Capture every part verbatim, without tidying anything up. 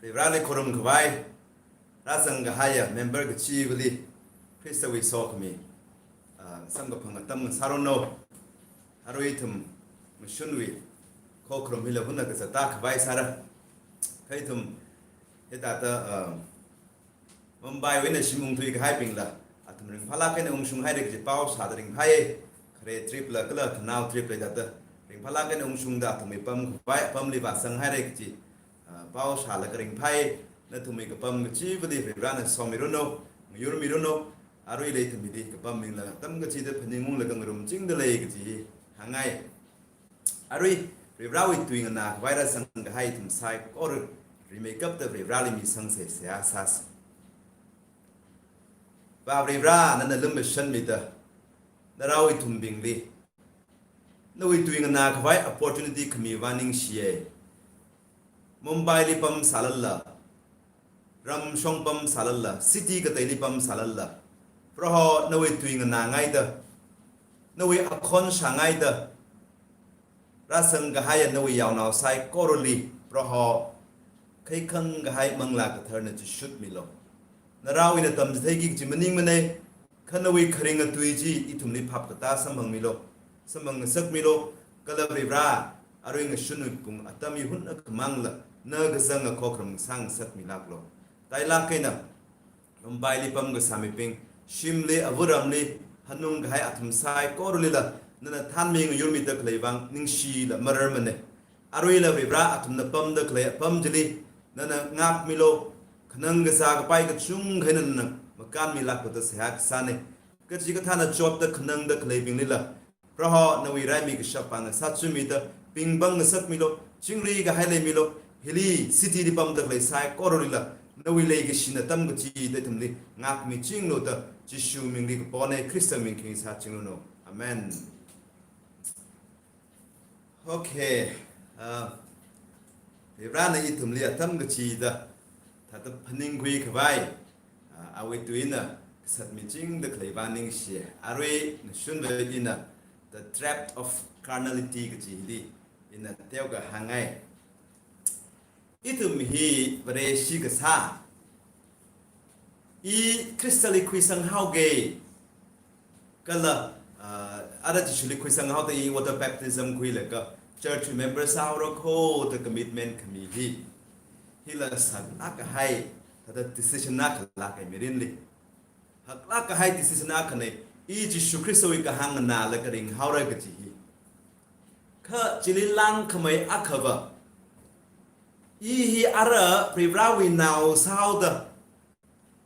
Varivarali khorumkhavai, rāzangkahaiya member kachivali, Khristawui sokhami, ah, samkaphang atam ngasāranu, arui ithum ngashunwui khokharum hila hunna kazata khavai sāra. Kha ithum hithāda, ah, Mumbaiwui eina shim ungthuikahaibingla, athum ringphālāk eina ungshunghaira kaji pao shāda ringphāi. Khare trip la kala thanao trip la hithāda ringphālāk eina ungshungda athumwui pamkhavai, pamli vāzanghaira kaji, ah, pao shālaga ringphāi. Nathumwui kapam kachivali Varivarana somiranu, ngayurmiranu, aruila ithum hili kapam maningla atam kachida phaningunglaga ngarumchingda lei kaji hāngngai. Arui, Varivarawui tui nganākhavai rāzangkahai ithum saikora rimeikapta Varivarali misangsa seihā sāsa. Vā Varivara, nana lumashanmida, narao ithumbingli nawui tui nganākhavai opportunity khami vang ningshiya. Mumbaili pamsālala, ramshong pamsālala, city kateili pamsālala, Proho nawui tui nganāngaida, nawui akhon shāngaida, rāzangkahaiya nawui yaonao saikorali, Proho, khaikhang kahai Manglā Katharana chishutmilu. Naraowui eina tamchitheiki kaji maningmanei, kha nawui kharinga tui chi ithumli phapkatā samphangmilu, samphangngasakmilu, kala Varivara, arui ngashunwui pung atam hi hunna khamangla, na kazanga khokharum sāngasakmilāklu. Tailāk eina, Mumbaili pamkasā mibing, shimli, avaramli, hanungkahai athum saikoralila, nana thanmi ngayurmida khalei vang ningshila mararmanei. Aruila Varivara athumna pamda khalei apam chili, nana ngākmilu, khanang kazā kapai kachungkha eina nana makānmilāklu da seihā kasānei. Kachikathāna chotda khanangda khaleibinglila, Proho nawui raimi kashap vang sāchumida, pingpang ngasakmilu, chingri kahai leimilu, hili city li pamda khalei saikoralila, nawui leikashina atam kachida ithumli ngākmichinglu da, Jishu mingli kaponei, Khrista ming khing sāchingranu. Amen. Okay, ah, Varivarana ithumli atam kachida, thāda phaningkhuikhavai, ah, awui tuina kasatmichingda khalei vang ningshi. Arui ngashunwui eina, The Trap of Carnality kaji hili, ina teokha hāngngai. Ithum hi Vareshi kasā, i Khristali khuisanghaoga, kala, ah, ara Jishuli khuisanghaoda i water baptism khuilaga church member sāhaora kho da commitment khami hi, hila saklāk kahai, thāda decision akhalāka mirinli. Haklāk kahai decision akhanei, i Jishu Khristawui kahāng nganālaga ringhaora kaji hi. Kha chili langkhamei akhava, i hi ara Varivarawui nao sāhaoda,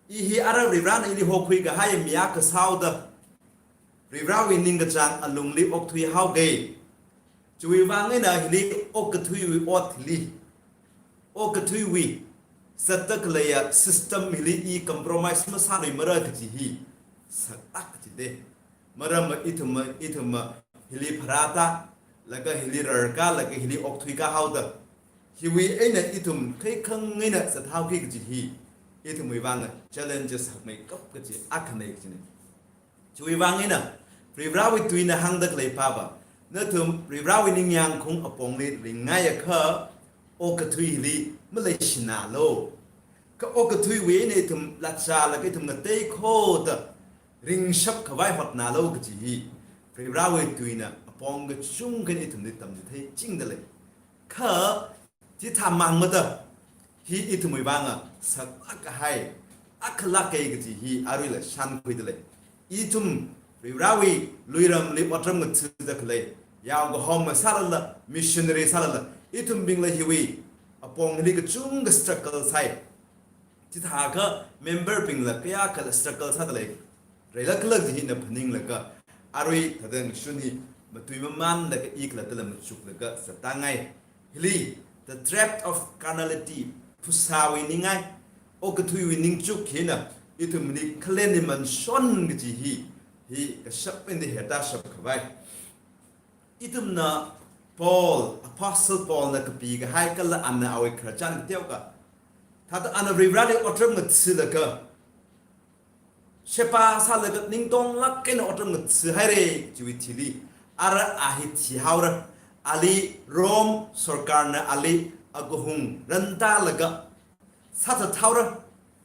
i hi ara Varivarana ili hokhui kahai mi akha sāhaoda, Varivarawui ningkachāng alungli okthuihaoga, chiwui vang eina hili okathuiwui ot hili, okathuiwui zatda khaleiya system hili i compromise masāluimara kaji hi saklāk kachidei. Maramva ithumva, ithumva hili pharātālaga, hili rarkālaga, hili okthuikāhaoda, hiwui eina ithum khaikhang eina zathaoki kaji hi, ithumwui vang challenges hakmeikap kaji akhanei kajinei. Chiwui vang eina, Varivarawui tuina hāngda khalei pava, nathum Varivarawui ningyāngkhaung apongli ringngaiakha, okathuili maleishinālu. Kha okathuiwui eina ithum latchālaga ithum ngateikhoda ringshapkhavai hotnālu kaji hi, Varivarawui tuina apong kachungkha eina ithumli tamchitheichinda lei. Kha, chithāmangmada, hi ithumwui vang saklāk kahai akhalāka kaji hi aruila shānkhuida lei. Ithum Varivarawui luiramli otram ngathada khalei, yaokahoma sālala, missionary sālala, ithumbingla hiwui apongli kachungkha struggle sāi. Chithākha member bingla kayākhala struggle sāda lei. Reilakhala kaji hi ina phaninglaga, arui thāda ngashun hi matuimamānlaga i khalattala machuklaga zattāngai. Hili, The Trap of Carnality, phasāwui ningai, okathuiwui ningchuk hina ithumli khalen niman shon kaji hi, hi kashap eina hithāda shapkhavai. Ithumna Paul, Apostle Paulna kapikahai kala ana awui khararchan kateokha, thāda ana Varivarali otram ngathalaga, sheba sālaga ningtonglāk eina otram ngathahaira chiwui thili, ara a hi thihaora, ali Rome sorkarna ali akahung rantālaga, sāthathaora,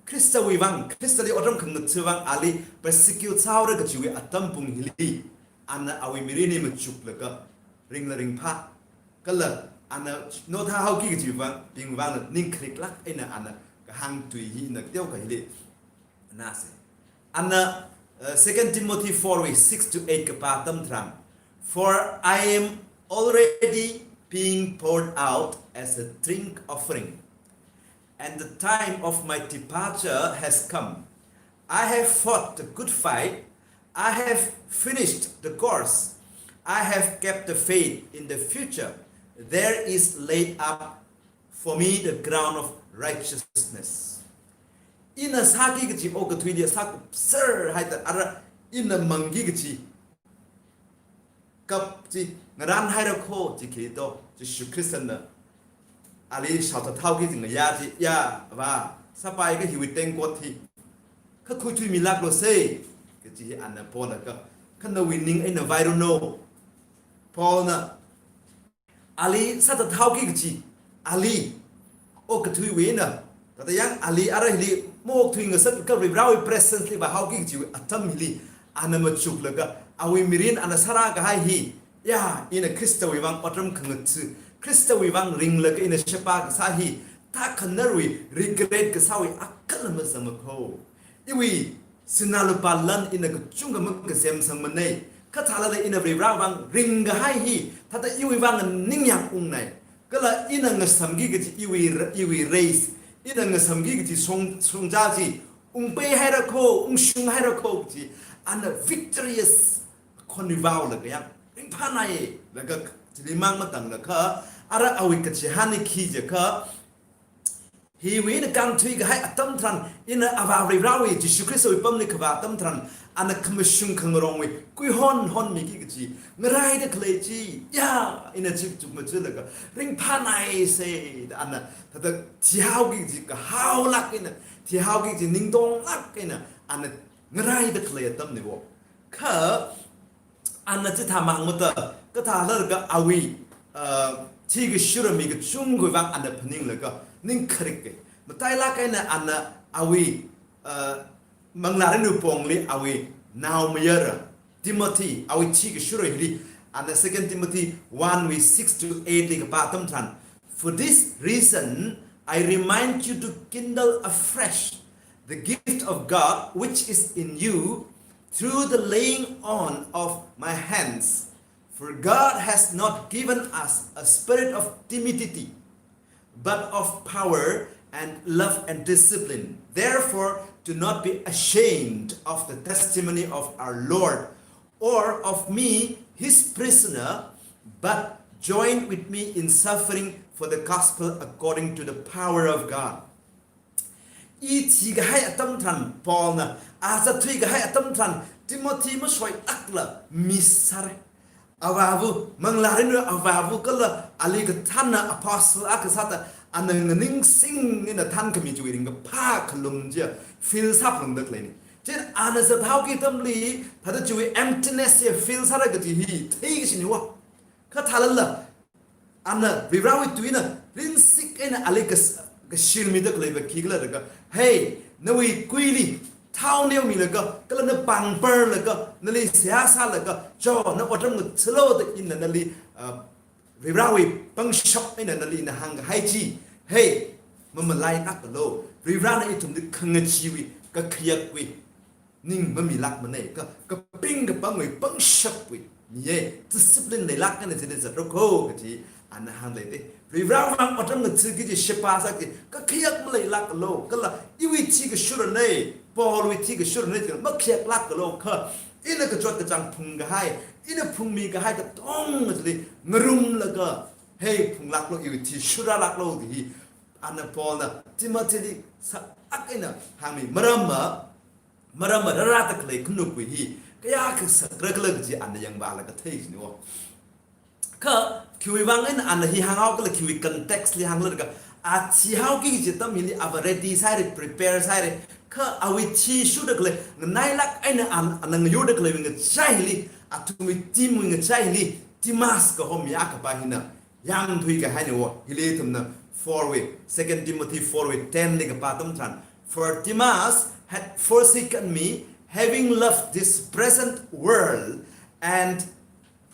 Khristawui vang, Khristali otram khangatha vang ali persecute sāhaora kajiwui atam pung hili, ana awui mirin hi machuklaga, ringla ringphā, kala ana nothahaoki kajiwui vang, bing vangla ningkhariklāk eina ana kahāng tui hi ina teokha hili nāsa. Ana, uh, Second Timothy four wui six to eight kapā atam tharan, "For I am already being poured out as a drink offering, and the time of my departure has come. I have fought the good fight. I have finished the course. I have kept the faith. In the future, there is laid up for me the crown of righteousness." Ina sāki kaji okathuili sākupser haida ara ina mangki kaji kap chi ngarānhaira kho chi khi to, Jishu Khristana ali shaothathaoki kaji ngayā chi, ya va, sāpai kahiwui tengkot hi kakhui thuimilāklu sei kaji hi ana ponaka, kha nawui ning eina vairanu. Paulna ali sāthathaoki kaji, ali okathuiwui eina, thāda yang ali ara hili maokthuingasakakha Varivarāwui presence li vāhaoki kajiwui atam hili ana machuklaga, awui mirin ana sārākahai hi, ya, ina Khristawui vang otram khangatha, Khristawui vang ringlaga ina sheba kasā hi, thākhanarwui regret kasāwui akhala mazangma kho. Iwui sinā lupā lan ina kachungkha makasemsangmanei. Kha thālala ina Varivarā vang ringkahai hi, thāda iwui vang ningyāng ungnei. Kala ina ngasamki kaji iwui, iwui race, ina ngasamki kaji shong, shongzā chi, ungpeihaira kho, ungshunghaira kho kaji, ana victorious khonwui vaolaga yang ringphānai, laga chili mang matanglakha, ara awui kachihān hi khi jiakha, hiwui ina kānthuikahai atam tharan, ina Avā Varivarāwui, Jishu Khristawui pamli kavā atam tharan, ana khamashung khangarongwui kuihon honmiki kaji, ngaraida khalei chi, ya, ina chi chukmajalaga, ringphānai sei, da ana, thāda thihaoki kaji kahaolāk eina, thihaoki kaji ningtonglāk eina, ana ngaraida khalei atamnei wo. Kha, ana chithā mang mata, kathālalaga awui, uh, thikashura mi kachungkhawui vang ana phaninglaga, ningkharik ke. Matailāk eina ana awui, uh, manglā rinwui pongli awui naomayara, Timothy, awui thikashura hili, ana Second Timothy one wui six to eight li kapā atam tharan, "For this reason, I remind you to kindle afresh the gift of God which is in you through the laying on of my hands. For God has not given us a spirit of timidity, but of power and love and discipline. Therefore, do not be ashamed of the testimony of our Lord, or of me, his prisoner, but join with me in suffering for the gospel according to the power of God." I thikahai atam tharan Paulna, a zatthuikahai atam tharan Timothy mashoilākla miss sāra. Avāva, manglā rinwui avāva kala ali kathānna apostle akha sāda, ana nganingsing eina thānkhami chiwui ringkaphā khalum chiya fill sāphalungda khaleina. Chieina ana zathaoki atamli, thāda chiwui emptiness chiya fill sāra kaji hi theikashina wa. Kathālala, ana Varivarāwui tuina rinsik eina ali kas-, kashirmida khaleiva khikhala laga, "Hey, nawui kuili thao neomilaga, kala na pāngparlaga, nali seihā sālaga, cho, na otram ngathālu da ina nali, uh, Varivarāwui pangshap eina nali ina hāngkahai chi, hey, mamalailākalu, Varivarāna ithumli khangacheewui, kakhayakwui ning mamilākmanei, ka, kaping kapangwui pangshapwui, miye, discipline leilāk eina chili zatlu kho kaji ana hāngleida. Varivarā vang otram ngathāki kaji, sheba sāki, kakhayak maleilākalu, kala iwui thikashuranei, Paulwui thikashuranei, makhayaklākalu, kha ina kachot kachāng phungkahai, ina phungmikahai katonga chili ngarumlaga, hey, phunglākalu, iwui thi shurālākalu da hi, ana Paulna Timothyli sālāk eina hāngmi, maramva, maramva rārāda khalei khanukwui hi kayākha sakra khala kaji ana yangvālaga theikashina wo. Kha khiwui vang eina ana hi hānghaokhala, khiwui context li hānglaga, a thihaoki kaji atam hili ava ready sāhaira, prepare sāhaira. Kha awui thi shuda khalei nganailāk eina an-, ana ngayurda khaleiwui ngachaili, athumwui team wui ngachaili, Demas kaho mi akhapa hina yangthuikahaina wo. Hili ithumna four wui, Second Timothy four wui ten li kapā atam tharan, "For Demas had forsaken me, having loved this present world, and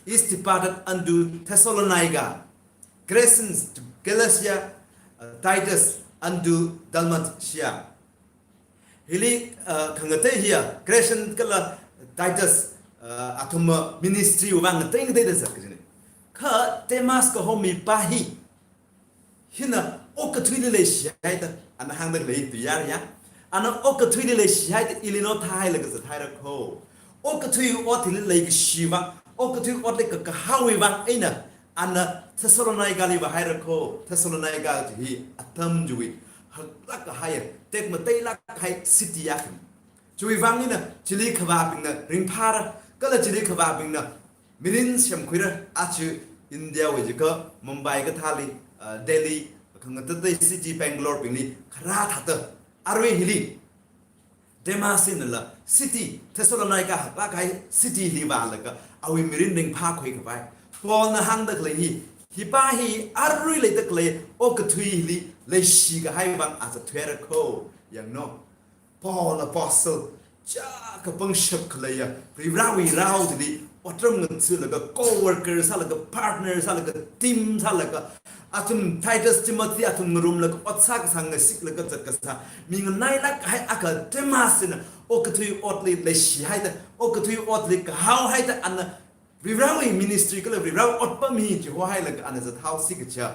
is departed unto Thessalonica. Crescens to Galatia, uh, Titus unto Dalmatia." Hili, uh, khangatei hiya, Crescens kala Titus, uh, athumwui ministry wui vang ngatei ngateida zat kajina. Kha Demas kaho mipā hi, hina okathuili leishihaida, ana hāngda khalei tuiyār ya. Ana okathuili leishihaida ili no thāhailaga zathairakho. Okathui ot hili leikashi vang, okathui otli kakahaowui vang eina ana Thessalonica li vāhairakho. Thessalonica chi hi atam chiwui haklāk kahai, tekmateilāk kahai city akhana. Chiwui vang eina chili khavābingna ringphāra, kala chili khavābingna mirin semkhuira, aja India wui jiakha Mumbai kathāli, uh, Delhi, khangatei city Bangalore bingli kharā thāda. Arui hili Demas hinala city, Thessalonica haklāk kahai city li vālaga awui mirin ringphākhui khavai. Paulna hāngda khalei hi, hipā hi arui leida khalei okathuili leishi kahai vang a zatthuirakho. Yangno. Paul apostle, chiyākha pangshap khaleiya, Varivarāwui rao chili otram ngathalaga, co-worker sālaga, partner sālaga, team sālaga, athum Titus, Timothy athum ngarumlaga, ot sākasā ngasiklaga zatkasā, mi nganailāk kahai akha Demas hina okathui otli leishihaida, okathui otli kahaohaida, ana Varivarāwui ministry kala Varivarāwui otpam hi chihānhailaga ana zathaosi kaja,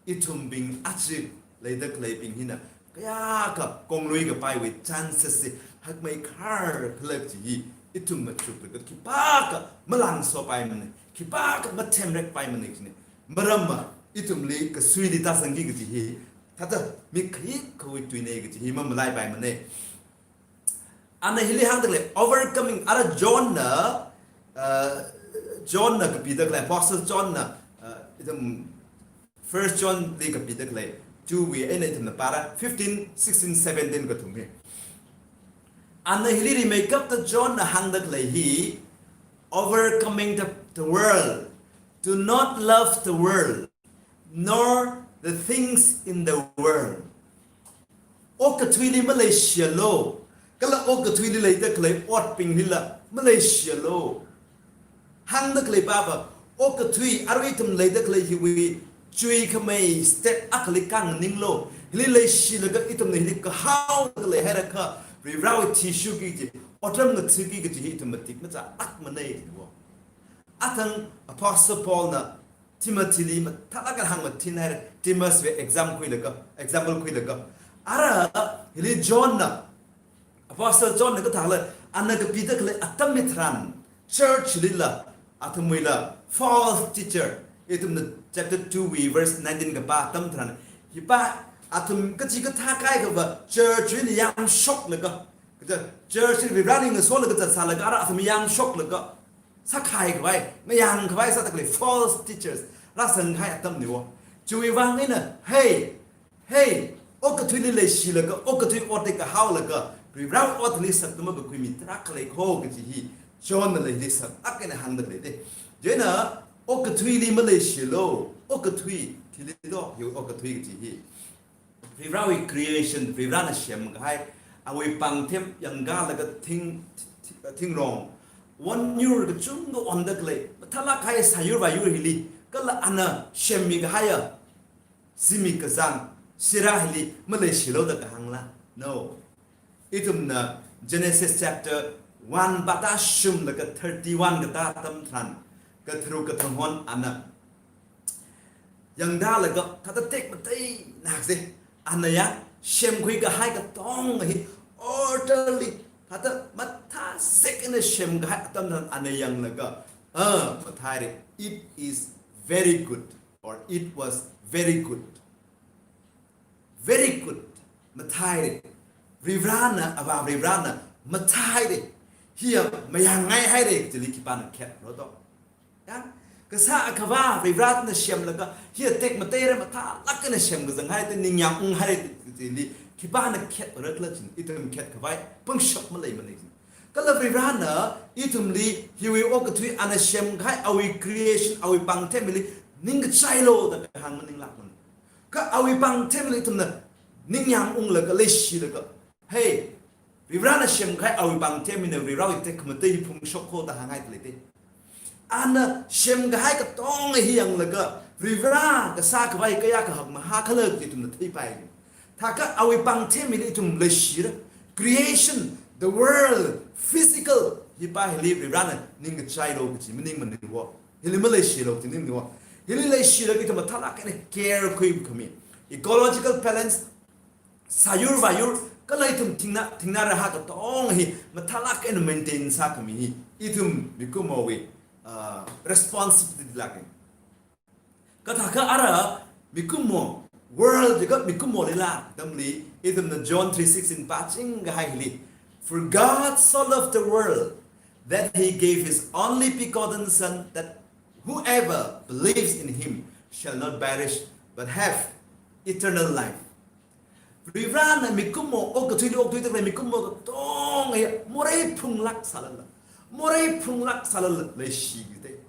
ithumbing aja leida khaleibing hina kayākha konglui kapaiwui chances hi hakmeikhar khala chi hi ithum machuklaga khipākha malangsopaimana, khipākha mathemrekpaimana kajina. Maramva ithumli kasuili tāzangki kaji hi, thāda mi khayik khawui tuina kaji hi mamalaipaimana. Ana hili hāngda khalei overcoming, ara Johnna, uh, Johnna kapida khalei, Apostle Johnna, uh, ithum First Johnli kapida khalei, two wui eina ithumna pāra, fifteen, sixteen, seventeen kathum hi. Ana hili rimeikapta Johnna hāngda khalei hi, overcoming the, the world. Do not love the world, nor the things in the world. Okathuili maleishialu, kala okathuili leida khalei otbinglila maleishialu. Hāngda khalei pāva, okathui arui ithum leida khalei hiwui chuikhamei step akhali kangninglu. Hili leishilaga ithumna hili kahaoda leihairakha, Varivarāwui thi shuki kaji, otram ngathaki kaji hi ithum matik machālākmana wo. Athang Apostle Paulna Timothyli mathālāk kahāng mathinhaira, Demaswui exam khuilaga, example khuilaga. Ara hili Johnna, Apostle Johnna kathāla, ana kapida khalei atam hitharan, church lila, athumwuila false teacher, ithumna chapter two wui verse nineteen kapā atam tharan, hipā athum kachikathā kaikhava church wui eina yamshoklaga, kaja church wui Varivarāli ngasolaga zatsālaga ara athum yamshoklaga sākahai khavai, ngayang khavai sāda khalei false teachers rāzang kahai atamna wo. Chiwui vang eina, hey, hey, okathuili leishilaga, okathui otli kahaolaga, Varivarāwui otli sakta makakhui mi tarākha leikho kaji hi Johnna hili saklāk eina hāngda khalei da. Chieina okathuili maleishialu, okathui, thili do, hi okathui kaji hi Varivarāwui creation, Varivarāna semkahai, awui pāngthem yangkalaga thing, thi-, thi-, thingrong, wonyur kachungkha onda khalei, mathālāk kahai sāyur vāyur hili, kala ana semmikahaiya zimik kazang sirā hili maleishialu da kahāngla? No. Ithumna Genesis chapter one pāda shumlaga thirty-one katā atam tharan, katharuk kathang hon ana yangdalaga, thāda tekmatei nākse, ana ya semkhui kahai katonga hi orderly, thāda mathāzek eina semkahai atam tharan ana yanglaga, ah, mathāhaira, "It is very good," or "It was very good." Very good, mathāhaira. Varivarāna, Avā Varivarāna mathāhaira. Hiya mayangngai haira, chili khipāna khetro do? Ya? Kasā Akhava Varivarāna semlaga, hiya tekmateira, mathālāk eina semkazang haida ningyāng unghaira, chili khipāna khetra khala chi, ithum khet khavai pangshap maleimana chi. Kala Varivarāna ithumli hiwui okathui ana semkahai awui creation, awui pāngthem hili ningkachailu da kahāng maninglākmana. Kha awui pāngthemli ithumna ningyāng unglaga leishilaga, hey, Varivarana semkahai awui pāngthemna Varivarawui tekhamatei phungshok kho da hāngngai leite. Ana semkahai katonga hi yanglaga, Varivara kasā khavai kayākha hakmahā khala kaji ithumna theipai. Thākha awui pāngthemli ithum leishira, creation, the world, physical, hi pa hili Varivarana ningkachailu kaji maningmana wo. Hili maleishilu kaji maningmana wo. Hili leishilaga ithum mathālāk eina care khuikhami. Ecological balance, sāyur vāyur, kala ithum thingna, thingna rahā katonga hi mathālāk eina maintain sākhami hi ithum mikumowui, uh, responsibility lāka. Kha thākha ara mikumo, world jiakha mikumolila, atamli ithumna John three sixteen pāchingkahai hili, "For God so loved the world that he gave his only begotten Son, that whoever believes in him shall not perish but have eternal life." Varivarana mikumo, okathuili okthuida khalei mikumo katonga hi morei phunglāk sālala, morei phunglāk sālala leishikite.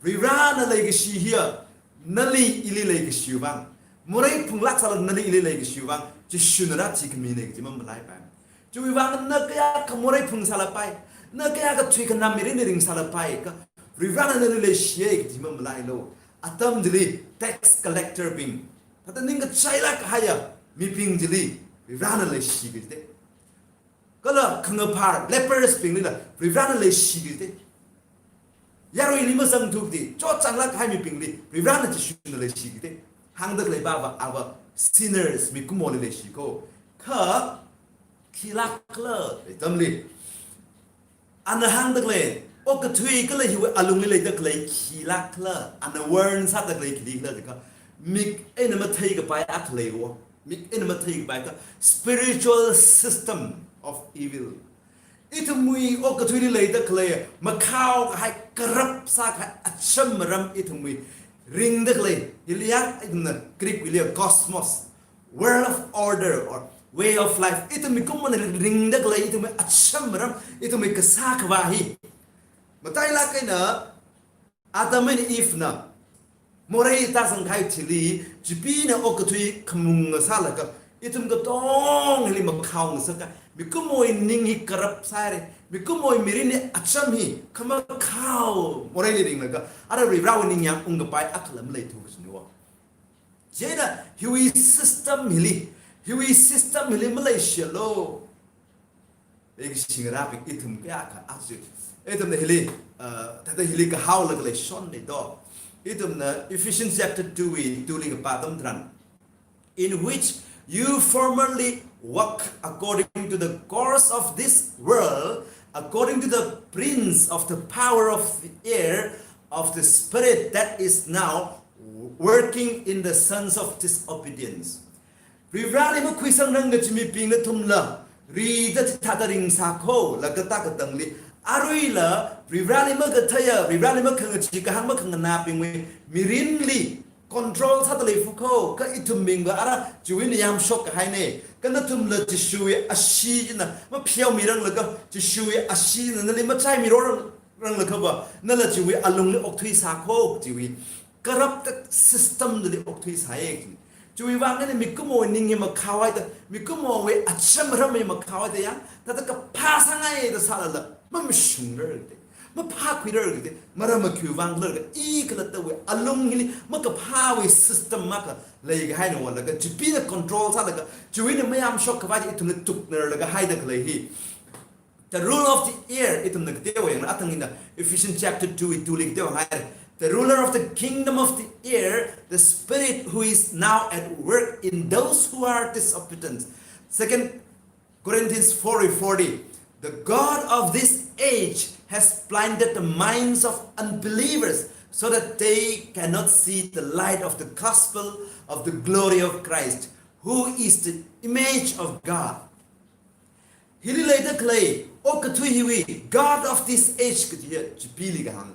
Varivarana leikashi hiya nali ili leikashiwui vāng, morei phunglāk sālala nali ili leikashiwui vāng Jishuna rāthikhamina kaji mamalaipai. Chiwui vāng na kayākha morei phungsālapai, na kayākha thuikhanā mirinli ringsālapai, kha Varivarana nali leishiya kaji mamalailu. Atam chili tax collector bing, thāda ningkachailāk kahaiya mibing chili Varivarana leishikite. Kala khangaphar, lepers binglila Varivarana leishikite. Yaruili mazangthu kati, chotchānglāk kahai mibingli Varivarana Jishuna leishikite. Hāngda khalei pava, ava sinners, mikumoli leishi kho. Kha khilākhala, atamli ana hāngda khalei, okathui kala hiwui alungli leida khalei khilākhala, ana warn sāda khalei khili khala jiakha, mik eina matheikapai akha lei wo. Mik eina matheikapai kha spiritual system of evil. Ithumwui okathuili leida khalei makhao kahai, corrupt sākahai acham maram ithumwui ringda khalei, hiliya ithumna Greek wui liya cosmos, world of order or way of life. Ithum mikumona ringda khalei ithumwui acham maram, ithumwui kasā khavā hi matailāk eina Adam and Eve na morei tāzang kahai thili, Chipeena okathui khamung ngasālaga, ithum katonga hili makhao ngasaka. Mikumowui ning hi corrupt sāhaira. Mikumowui mirinwui acham hi khamakhao moreili ringlaga, ara Varivarawui ningyāng ungkapai akhala maleithu kajina wo. Chieina hiwui system hili, hiwui system hili maleishilu. Leikashi ngarābing ithum kayākha aja, ithumna hili, uh, thāda hili kahaolaga leishonna do. Ithumna Ephesians chapter two wui two li kapā atam tharan, "In which you formerly walk according to the course of this world, according to the prince of the power of the air, of the spirit that is now working in the sons of disobedience." Varivarali makhuisangrang kaji mibing nathumla, rida chithāda ringsā kho, laga tākatangli, aruila Varivarali makatheiya, Varivarali makhangachee kahāng makhanganābingwui mirinli control sāda leifa kho, kha ithumbingva ara chiwui nayāmshok kahaina. Kha nathumla Jishuwui ashee china mapheomiranglaga, Jishuwui asheena nali machaimiro rang, ranglakhava, nala chiwui alungli okthuisā kho, chiwui corrupted system dali okthuisāya. Chiwui vāng eina mikumowui ning hi makhaohaida, mikumowui acham maram hi makhaohaida yang, thāda kaphā sāngaida sālala, mamashungrarde, maphākhuirarde, maram makhui vānglarga, i khalattawui alung hili makaphāwui system akha leikahaina walaga, Chipeena control sālaga, chiwuina mayāmshok khavai ithumli tuknarlaga haida khalei hi. The rule of the air, ithumna kateowa yangna, athang ina Ephesians chapter two wui two li kateowa hāngai. "The ruler of the kingdom of the air, the spirit who is now at work in those who are disobedient." Second Corinthians four forty, "The god of this age has blinded the minds of unbelievers so that they cannot see the light of the gospel of the glory of Christ, who is the image of God." Hili leida khalei okathui hiwui god of this age kaji hi Chipeeli kahāng.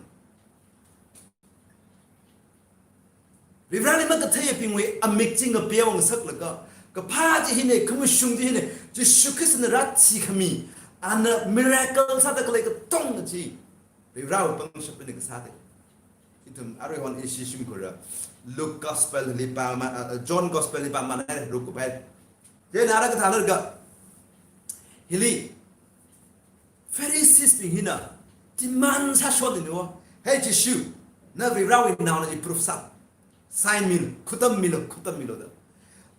Varivarali makatheiyabingwui amik chi ngapeo ngasaklaga, kaphā chi hina, khamashung chi hina, Jishu Khristana rāthikhami, ana miracle sāda khalei katonga chi Varivarawui pangshap eina kasāda. Ithum aruihon ishi shimkhurra. Luke Gospel li pāma, uh, John Gospel li pāmana, Luke bai. Chieina ara kathālaga, hili Pharisees bing hina demand sāshonda niwo. Hey Jishu, na Varivarawui naona chi prove sā. Sign milu, khutam milu, khutam milu da.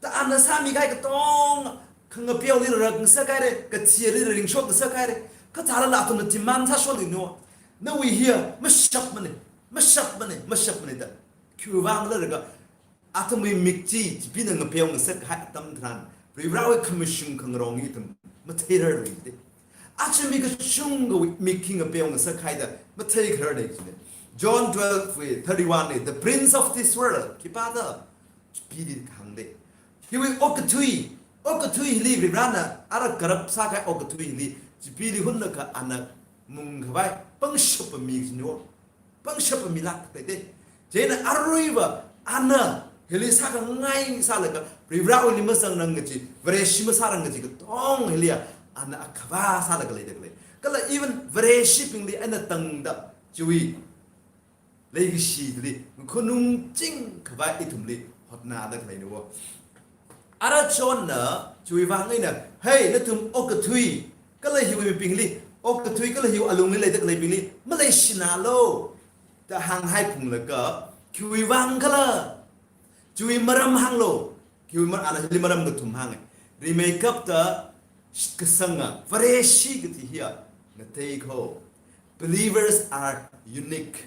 Da ana sāmikahai katonga, khangapeoli rāngasak haira, kathili ringshok ngasak haira, kathālala athumna demand sāshonda niwo. Nawui hiya mashapmana, mashapmana, mashapmana da. Khiwuivang khala laga, athumwui mik chi, Chipina ngapeo ngasakhai atam tharan, Varivarawui khamashung khangarong ithum matheirarluida. Aja mi kachungkhawui mik hi ngapeo ngasakhaida matheikhararna jina. John twelve wui thirty-one li, the prince of this world, khipāda, Chipili hāngda. Hiwui okathui, okathui hili Varivarana ara corrupt sākahai okathui hili, Chipili hunlakha ana mungkhavai pangshapa mi jiniwo. Pangshapa milāk kateite. Chieina aruiva ana hili sākhangai sālaga, Varivarawuili mazangrang kaji, Vareshi masārang kaji katonga hiliya ana akhava sālaga leida khalei. Kala even Vareshibingli eina tangda chiwui leikashili, khonung chingkhavai ithumli hotnada khaleiniwo. Ara Johnna chiwuivang eina, hey, nathum okathui, kala hiwui mibingli, okathui kala hiwui alungli leida khaleibingli maleishinālu da hānghai phunglaga, khiwuivang khala, chiwui maram hānglu, khiwui mar-, ana hili maram kathum hānga. Rimeikapta sh-, kasanga, Vareshi kaji hiya ngateikho. Believers are unique.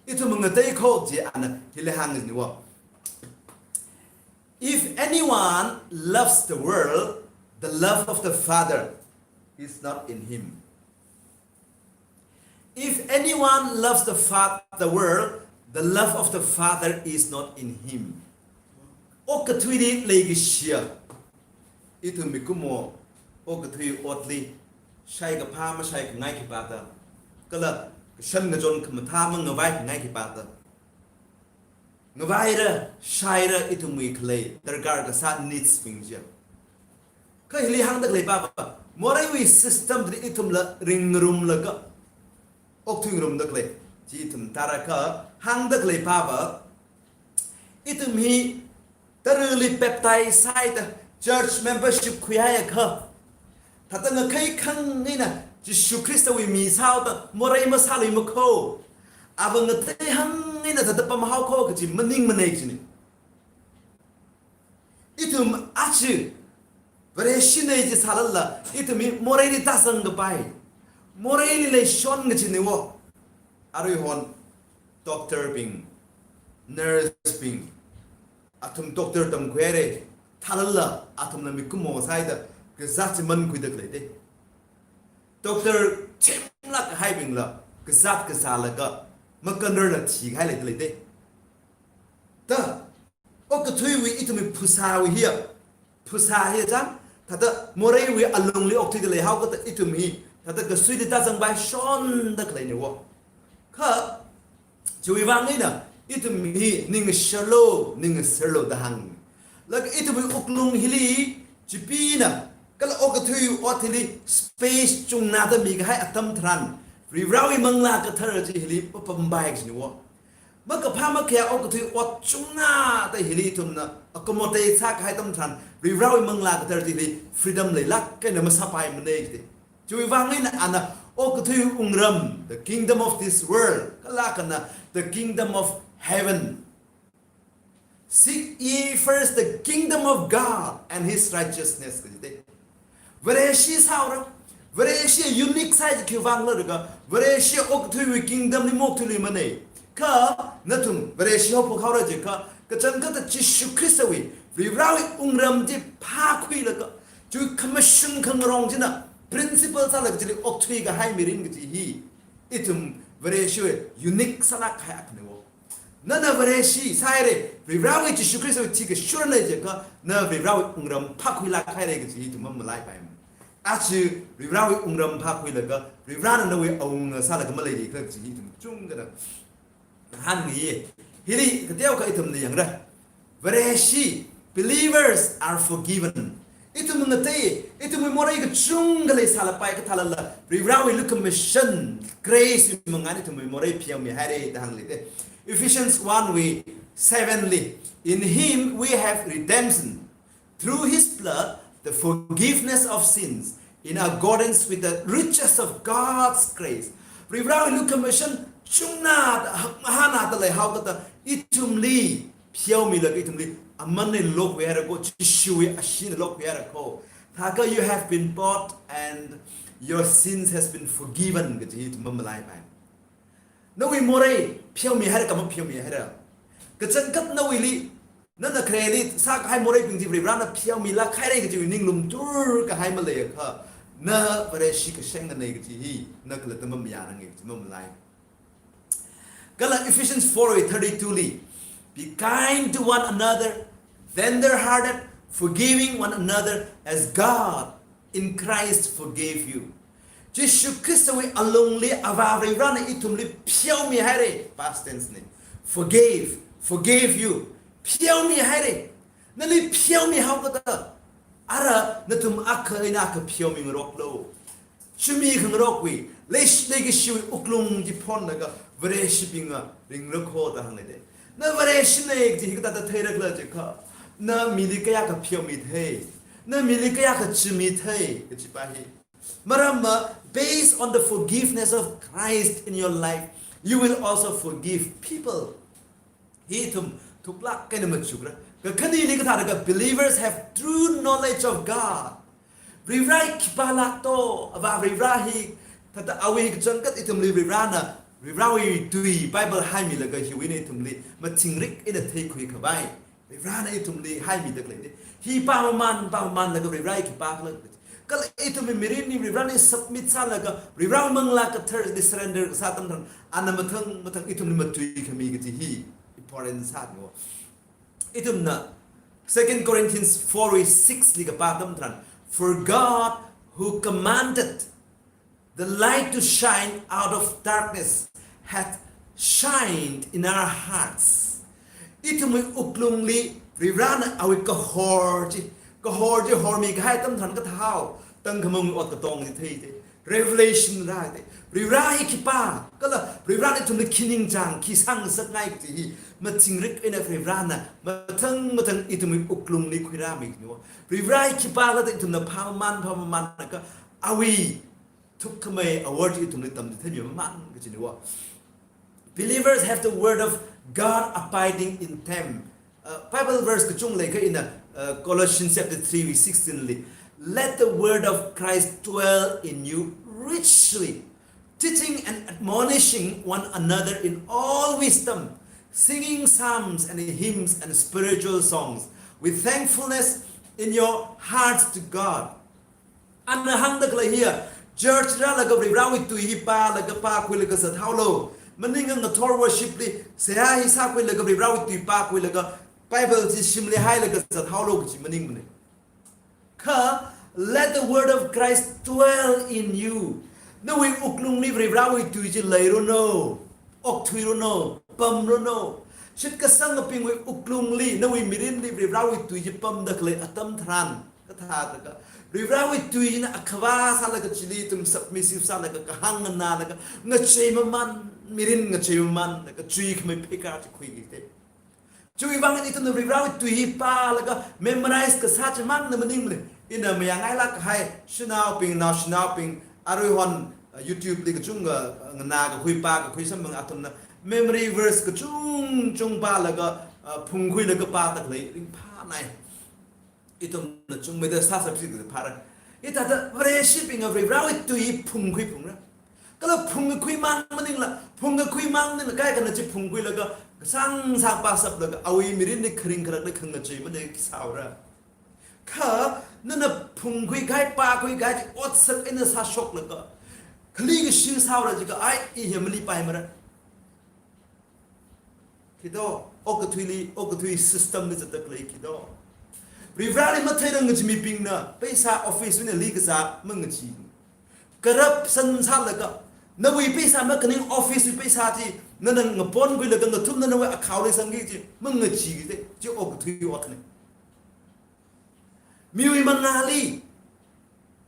Ithum ngateikho chi ana hili hāngniwo. If anyone loves the world, the love of the Father is not in him. If anyone loves the fa-, the world, the love of the Father is not in him. Okathuili leikashiya, ithum mikumo okathui otli, shaikaphā mashaikhangai khipāta, kala kashan kachon khamathā mangavaikhangai khipāta, ngavaira, shaira ithumwui khalei darkar kasā needs bing chiya. Kha hili hāngda khalei pava, moreiwui system li ithumla ringrumlaga okthuingarumda khalei chi ithum tarākha hāngda khalei pava, ithum hi tarali baptize sāhaida church membership khuihaiakha, thāda ngakhai khang eina Jishu Khristawui mi sāhaoda morei masāluimakho. Ava ngateihang eina thāda pamhaokho kaji maningmana jina. Ithum aja Vareshina ji sālala, ithum hi moreili tāzangkapai, moreili leishon kajiniwo. Aruihon doctor bing, nurse bing, athum doctor tamkhuihaira, thālala athumna mikumo sāhaida kazāt chi mankhuida khaleite. Doctor themlāk kahaibingla kazāt kazālaga makanrarla thikahai leida leite. Da, okathuiwui ithumwui phasāwui hiya, phasā hiya chang, thāda moreiwui alungli okthuida leihaokha thāda ithum hi thāda kasuili tāzangpaishonda khaleiniwo. Kha chiwuivang eina ithum hi ningsharlu, ningsharlu da hāng. Laga ithumwui wuklung hili Chipina kala okathui ot hili space chungnada mikahai atam tharan, Varivarawui Manglā Kathara chi hili papampai kajiniwo. Makaphā makhayā okathui ot chungnada hili ithumna accommodate sākahai atam tharan, Varivarawui Manglā Kathara chi hili freedom leilāk eina masāpaimana jite. Chiwuivang eina ana okathui wungram, the kingdom of this world, kala akhana the kingdom of heaven. Seek ye first the kingdom of God and his righteousness, kajite. Vareshi sāhaora, Vareshi unique sāi ji khiwuivang khala laga, Vareshi okathuiwui kingdom li maokthuiluimana. Kha nathum Vareshi haophok haora jiakha, kachangkhatta Jishu Khristawui, Varivarawui wungram chi phākhuilaga, chiwui khamashung khangarong china principle sālaga chili okthuikahai mirin kaji hi, ithum Vareshiwui unique sālāk kahai akhaniwo. Nana Vareshi sāhaira, Varivarawui Jishu Khristawui thi kashurna jiakha, na Varivarawui wungram phākhuilāk haira kaji ithum mamalaipaimana. Aja Varivarawui wungram phākhuilaga, Varivarana nawui awunga sālaga maleili khala kaji ithum chungkha da hāngi. Hili kateokha ithumna yangra. Vareshi, believers are forgiven. Ithum ngatei, ithumwui morei kachungkha leisālapai kathālala, Varivarawui lukhamashan, grace wui mangāli ithumwui morei phiyāmihaira da hāngli te. Ephesians one wui seven li, "In him we have redemption through his blood, the forgiveness of sins, in accordance with the riches of God's grace." Varivarāwui lukhamashan chungna, hakmahāna da leihao kata, ithumli pheomilaga ithumli aman eina lokhuihaira ko, Jishuwui asheena lokhuihaira ko. Thākha, "You have been bought and your sins has been forgiven," kaji hi ithum pammalaipai. Nawui morei pheomihaira, kha mapheomihaira. Kachangkhat nawuili, nana khareli sākahai moreibing chi Varivarāna pheomilāk haira kajiwui ninglum turkahai maleiakha, na Vareshi kashengnanei kaji hi na khalatta mamayārange kaji pammalai. Kala Ephesians four thirty-two li, "Be kind to one another, tender-hearted, forgiving one another, as God in Christ forgave you." Jishu Khristawui alungli Avā Varivarāna ithumli pheomihaira, past tense ne. Forgave, forgave you. Pheomihaira. Nali pheomihao kata, ara nathum akha eina akha pheomingaroklu. Chumi khangarokwui, leish-, leikashiwui wuklung chi phonlaga Vareshibinga ringra ko da hāngnei de. Na Vareshinei kaji hi kathāda theirakhala jiakha, na mili kayākha pheomithei, na mili kayākha chumithei kajipa hi. Maramva, based on the forgiveness of Christ in your life, you will also forgive people. Hi ithum thuklāk eina machukra. Kakhaneli kathāda, believers have true knowledge of God. Varivarā hi khipālāk to, Avā Varivarā hi, thāda awui kachangkhat ithumli Varivarāna, Varivarāwui tui Bible haimilaga hiwui eina ithumli mathingrik eina theikhui khavai Varivarāna ithumli haimida khalei de. Hi pāmaman, pāmamanlaga Varivarā hi khipākhala. Kala ithumwui mirinli Varivarāli submit sālaga, Varivarāwui Manglā Katharali surrender kasā atam tharan, ana mathang mathang ithumli matuikhami kaji hi important sāda. Ithumna Second Corinthians four six li kapā atam tharan, "For God, who commanded the light to shine out of darkness, hath shined in our hearts." Ithumwui wuklungli Varivarāna awui kahor chi, kahor chi hormikahai atam tharan kathāhao, tangkhamangwui ot katong chi theide. Revelation rāde. Varivarā hi khipā, kala Varivarāna ithumli khi ningchāng, khi sāngasakngai kaji hi mathingrik eina Varivarāna mathang mathang ithumwui wuklungli khuirāminiwo. Varivarā hi khipākhala da ithumna phāmaman, phāmamanlaga awui thukkhamei awui word chi ithumli tamchitheimi maman kajiniwo. Believers have the word of God abiding in them. Uh, Bible verse kachung leikha ina, uh, Colossians chapter three verse sixteen li, "Let the word of Christ dwell in you richly, teaching and admonishing one another in all wisdom, singing psalms and hymns and spiritual songs with thankfulness in your hearts to God." Ana hāngda khalei hiya, church rālaga Varivarāwui tui hi pālaga pākhuilaga zathaolu. Maningakha ngathor worship li, seihā hi sākhuilaga Varivarāwui tui pākhuilaga, Bible chi shimli hailaga zathaolu kaji maningmane. Kha, "Let the word of Christ dwell in you." Nawui wuklungli Varivarāwui tui chi leiranu, okthuiranu, pamranu. Shitkasangabingwui wuklungli, nawui mirinli Varivarāwui tui chi pamda khalei atam tharan, kathāda kha, Varivarāwui tuina akhava sālaga chili ithum submissive sālaga kahāng nganālaga, ngacheimaman, mirin ngacheimamanlaga chuikhamei pheikar chi khuikite. Chiwui vang ithumna Varivarāwui tui hi pālaga memorize kasā chimangna maningmane. Ina mayāngailāk kahai shanaobing, naoshinaobing, aruihon, uh, YouTube li kachungkha, uh, nganā kakhui pā kakhui samphang athumna memory verse kachungchung pālaga, uh, phungkhuilaga pāda khalei ringphānai. Ithumna chungmeida sāsāpsi kaphāra. Hithāda Vareshibinga Varivarāwui tui phungkhui phungra. Kala phungkakhuimang maningla, phungkakhuimang maningla kaikhana chi phungkhuilaga, kasāngsā pāsaplaga, awui mirinli kharing kharakli khangacheimana khi sāhaora. Kha, nana phungkhuikahai, pākhuikahai chi otsak eina sāshoklaga, khali kashi sāhaora jiakha, ai, i hi malipaimara. Khi do, okathuili, okathui system li zatda khalei khi do. Varivarāli matheiranga kaji mibingna, paisa office wui eina likazā mangachi. Corruption sālaga, nawui paisa makhaning office wui paisa chi, nana ngaponkhuilaga ngathumna nawui account li sangki kaji, mangachi kajite, chi okathui otne. Miwui mangāli,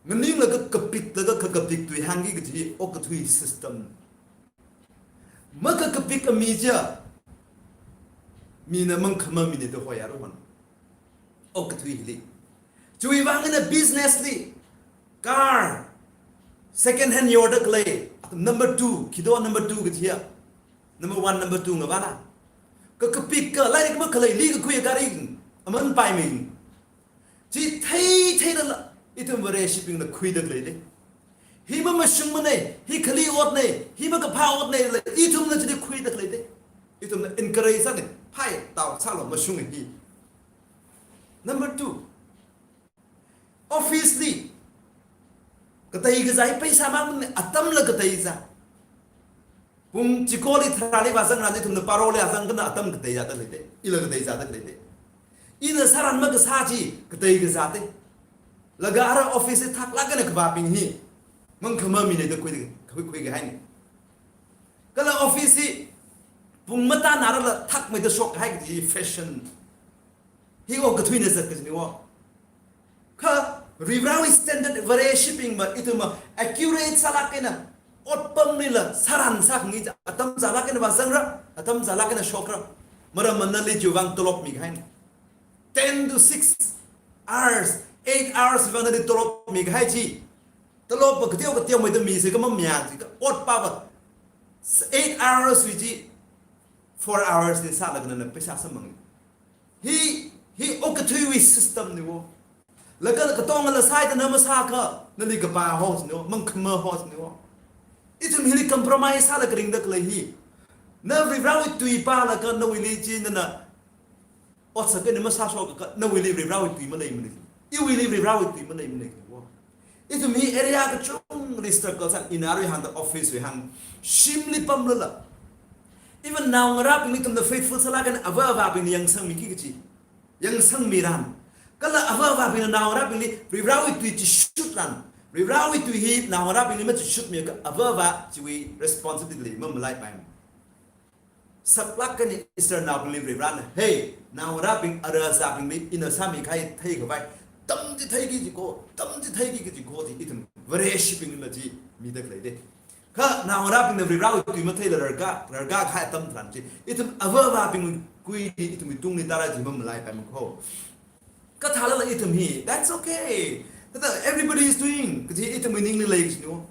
nganinglaga kapiklaga kakapik tui hāngki kaji okathui system. Makakapik ami chi, mina mangkhama mina da hoiya ruhon. Okathui hili. Chiwui vang eina business li, car, second hand yorda khalei, number two, khi do number two kajiya. Number one, number two ngavāna. Ka kapik ka, lairik makhalei, li kakhui gari, aman paimi. Chi thei theilala, ithum Vareshibingna khuida khaleida. Hi mamashungmana, hi khali otna, hi makaphā otna, la ithumna chili khuida khaleida. Ithumna encourage sāna, phai, tao sālu, mashunga hi. Number two, office li, katei kazā hi pheisā mamana, atamla katei zā. Pung chikoli tharāli vāzangra, ithumna paroli vāzang kha atam katei zāda leida. Ila katei zāda leida. Ina sāran makasā chi katei kazāda. Laga ara office li thaklāk eina kavābing hi mangkhama mina da khui, khui, khuikahaina. Kala office li pung matānarala thakmeida shokkahai kaji fashion. Hi okathuina zat kajina wo. Kha Varivarawui standard Vareshibingva ithumva accurate sālāk eina, otpamlila sāran sākhangai chi atam zālāk eina vāzangra, atam zālāk eina shokra. Maramva nali chiwui vang tolop mikahaina. Ten to six hours, eight hours vang nali tolop mikahai chi. Tolopva kateo kateomeida misa kha mamayā chi, kha otpava eight hours wui chi four hours li sālaga nana pheisā samphanga. Hi, hi okathuiwui system na wo. Laga katongla sāhaida na masākha, nali kapā ho jina wo, mangkhama ho jina wo. Ithum hili compromise sālaga ringda khalei hi. Na Varivarawui tui pālaga nawuili chi nana otsak eina masāshok akha, nawuili Varivarawui tui maleimana. Iwuili Varivarawui tui maleimana wo. Ithum hi area kachungli struggle sā, ina arui hāngda office wui hāng, shimli pamlala. Even naongarābingli ithumna faithful sālāk eina avā avābingli yangsangmiki kaji. Yangsangmiran. Kala avā avābingna naongarābingli Varivarawui tui chishutran. Varivarawui tui hi naongarābingli machishutmi akha avā avā chiwui responsibility mamalaipaiman. Saklāk eina Israelnaobingli Varivarana, hey, naongarābing, ara azābingli ina sāmikahai theikhavai, tamchitheiki kaji ko, tamchitheiki kaji ko chi ithum Vareshibingla chi mida khaleida. Kha naongarābingna Varivarawui tui matheila rarkā, rarkākahai atam tharan chi, ithum avā avābingwui kuili, ithumwui tungli tāra chi mamalaipaiman ko. Kathālala ithum hi, that's okay. Thāda everybody is doing, kaji ithumwui ningli lei kajina wo.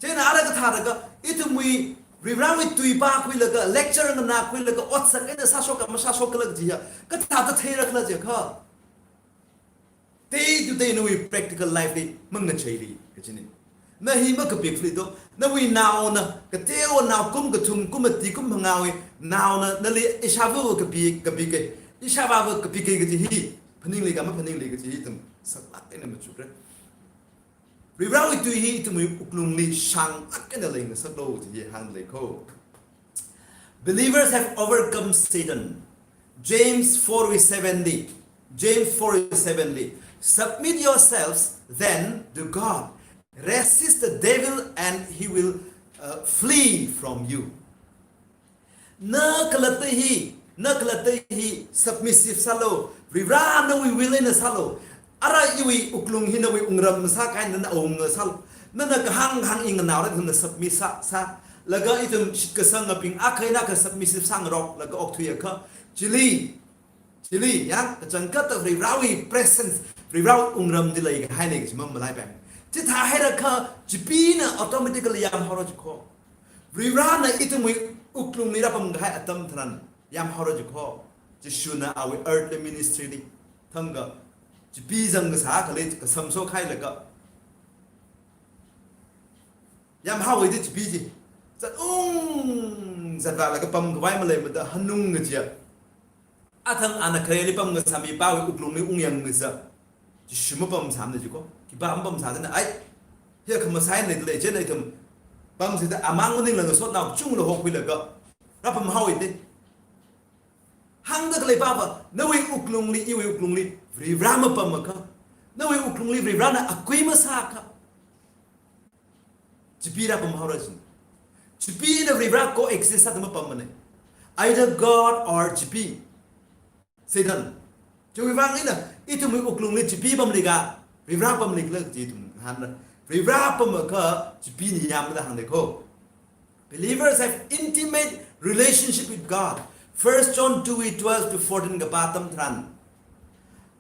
Chieina ara kathāda kha, ithumwui Varivarawui tui pākhuilaga, lecture nganākhuilaga, otsak eina sāshok akha masāshok khala kaji ya, kathāda theirakhala jiakha, day to day nawui practical life li mangacheili kajina. Na hi makapikli do, nawui naona, kateonao kum kathum, kum mati, kum phangāwui naona nali ishāvāva kapi, kapika, ishāvāva kapika kaji hi phaningli kha maphaningli kaji hi ithum saklāk eina machukra. Varivarawui tui hi ithumwui wuklungli shānglāk eina leingasaklu kaji hi hāngda lei ko. Believers have overcome Satan. James four wui seven li, James four wui seven li, "Submit yourselves then to God. Resist the devil and he will, uh, flee from you." Na khalatta hi, na khalatta hi submissive sālu, Varivara nawui will eina sālu. Ara iwui wuklung hi nawui wungram sākahai, nana awunga sālu. Nana kahāng hāng, inganao rāda nana submit sā, sā. Laga ithum shitkasangabing akha eina akha submissive sāngarok, laga okthui akha. Chili, chili, ya, kachangkhatta Varivarawui presence, Varivarawui wungramli leikahaina kaji mamalaipaiman. Chithāhaira kha, Chipeena automatically yamhaora jiko. Varivarana ithumwui wuklungli rāpamkahai atam tharan yamhaora jiko. Jishuna awui earthly ministry li thangkha Chipee zangkasā khalei kasamshokhailaga, yamhaowa da Chipee chi. Zatung zatvālaga pamkhavai maleimada hanung kajiya. Athang ana khareli pamkasā mipāwui wuklungli ungyangkasā. Jishu mapamsāmana jiko. Khipā mapamsāmana, ai, hiya khamasai leida lei, chieina ithum pamsāda amang maningla ngasotnao chungla hokhuilaga rāpamhaowa da. Hāngda khaleipava, nawui wuklungli, iwui wuklungli Varivara mapamakha, nawui wuklungli Varivarana akui masākha, Chipee rāpamhaora jina. Chipee eina Varivara coexist sāda mapammana. Either God or Chipee, Satan. Chiwui vang eina ithumwui wuklungli Chipee pamli kha, Varivara pamli khala kaji ithum ngahānra. Varivara pamakha Chipeena yamda hāngda lei ko. Believers have intimate relationship with God. First John two wui twelve to fourteen kapā atam tharan,